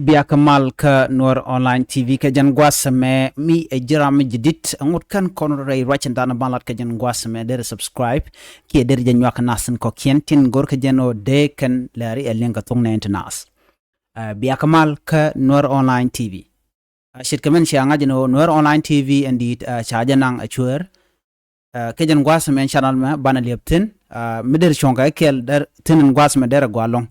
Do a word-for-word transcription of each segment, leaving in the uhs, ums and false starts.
Bia kä mal kä Nuer Online T V kɛ jɛn gua̱a̱th ɛmɛ, mi ɛ ji̱ ram mi ji̱ di̱t, ŋot kɛn kɔn rɛy ruacin dan ban lat kɛ jɛn gua̱a̱th ɛmɛ, der subscribe kiɛ der jɛ nyuak nath in kɔkiɛn tin go̱r kɛ jɛn ɔ dee kɛn lɛri ɛ liŋ kɛ thok nɛ in ti nath. Ɛ, bia kä mal kä Nuer Online T V. Ɛ, ce̱tkɛ mɛn cia ŋa̱c in ɔ Nuer Online T V ɛn di̱i̱t, ɛ, ca jɛ naŋ ɛ cueer. Ɛ, kɛ jɛn gua̱a̱th ɛmɛ channel mɛ banɛ liɛp thi̱n, ɛ, mi der cuɔ̱ŋ kɛ kɛl der thi̱n in gua̱a̱th ɛmɛ der ɛ gua̱a̱ lɔ̱ŋ.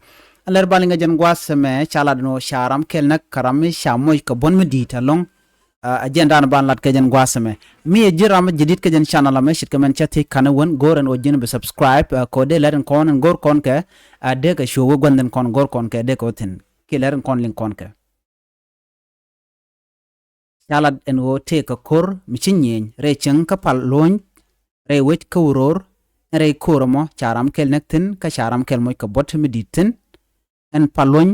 Ɛ lɛr bal in kɛ jɛn gua̱a̱th ɛmɛ ca lat in ɔ ca ram kɛl näk kɛ ram mi ca moc kɛ buɔ̱n mi di̱i̱t ɛlɔ̱ŋ. Ɛ, ɛ jɛn dan ban lat kɛ jɛn gua̱a̱th ɛmɛ. Mi ɛ ji̱ ram mi ji̱ di̱t kɛ jɛn channel ɛmɛ ce̱tkɛ mɛn cä thiec ka̱n ɛ wän go̱o̱r ɛn ɣöö ji̱n bi subscribe, ɛ, kɛ ɣöö dee lɛr in kɔn in go̱o̱r kɔn kɛ, ɛ, dee kɛ cuɛ wä gua̱n in kɔn go̱o̱r kɔn kɛ dee kɛ wä thi̱n. Kiɛ lɛr in kɔn liŋ kɔn kɛ. Ca lat ɛn ɣöö tëëkɛ ko̱r mi ci nyieny rɛy cieŋ kä pal luɔ̱ny, rɛy wec kä wuror, ɛn rɛy ko̱r ɛmɔ ca ram kɛl näk thi̱n kä ca ram kɛl moc kɛ buɔ̱t mi di̱i̱t thi̱n. Ɛn pal luɔ̱ny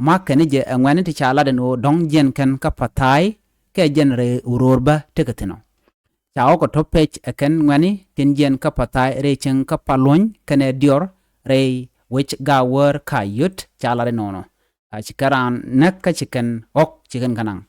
ma̱k kɛn ni jɛ ɛ ŋuɛ̈ni ti ca lat ɛn ɣöö dɔ̱ŋ jiɛn kɛn kä pa̱tha̱a̱y kɛ jɛn rɛy wuror bä tekɛ thi̱n ɔ. Ca ɣɔ̱k ɛ tɔ̱ pec ɛ kɛn ŋuɛ̈ni tin jiɛn kä pa̱tha̱a̱y rɛy cieŋ kä pal luɔ̱ny kɛnɛ diɔr rɛy wec Gawär Kayot ca lat inɔnɔ. A ci kɛn raan näk kä ci kɛn ɣɔ̱k ci kɛn kä naŋ.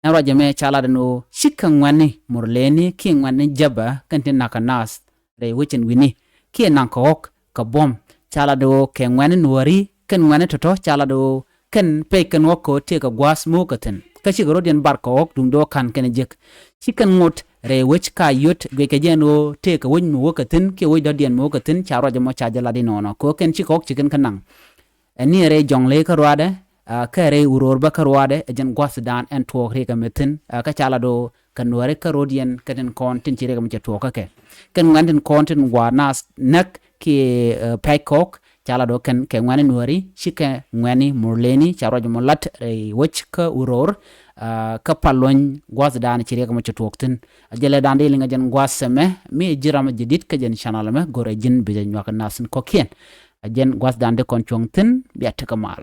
Ɛn ruac ɛmɛ ca lat ɛn ɣöö cikɛ ŋuɛ̈ni Murleni kiɛ ŋuɛ̈ni Jäbä kɛn tin na̱k kɛ nath rɛy wec in wi̱ni kiɛ naŋ kɛ ɣɔ̱k kɛ buɔ̱m. Ca lat ɣöö kɛ ŋuɛ̈ni Nuääri kɛn ŋuɛ̈ni tɔ̱tɔ̱ ca lat ɣöö kɛn pec kɛn ɣɔ̱k kɛ ɣöö tëëkɛ gua̱a̱th mi wä kɛ thi̱n. Kä cikɛ rɔ̱diɛn bar kɛ ɣɔ̱k duundɛ ɣöö ka̱n kɛn jek. Ci kɛn ŋot rɛy wec Kayot guickɛ jɛ ɛn ɣöö tëëkɛ wec mi wä kɛ thi̱n kiɛ wec dɔ̱diɛn mi wä kɛ thi̱n ca ruac ɛmɔ ca jɛ lat inɔnɔ kɛ ɣöö kɛn cikɛ ɣɔ̱k ci kɛn kä naŋ. Ɛ ni ɛ rɛy Jɔŋley kä ruaadɛ, a, kä rɛy wuror bä kä ruaadɛ, ɛ jɛn gua̱th dan ɛn tuɔɔk riɛk ɛmɛ thi̱n, a, kä ca lat ɣöö kɛ Nuääri kä rɔ̱diɛn kɛ tin kɔn tin ci riɛk ɛmɛ cɛ tuɔɔk kä kɛ. Kɛn ŋuɛ̈ni tin kɔn tin gua̱a̱ nath näk kiɛ, ɛ, pɛc kɔk, ca lat ɣöö kɛn kɛ ŋuɛ̈ni Nuääri, cikɛ ŋuɛ̈ni Murleni, ca ruac ɛmɔ lat rɛy wec kä wuror, a, kä pal luɔ̱ny gua̱th dan ci riɛk ɛmɔ cɛ tuɔɔk thi̱n. A jɛ lɛ dan di liŋ ɛ jɛn gua̱th ɛmɛ, mi ɛ ji̱ ram ɛ ji̱ di̱t kä jɛn channel ɛmɛ, go̱rɛ ji̱n bi jɛ nyuak nath in kɔ̱kiɛn. A jɛn gua̱th dan di kɔn cuɔ̱ŋ thi̱n, bia tekɛ mal.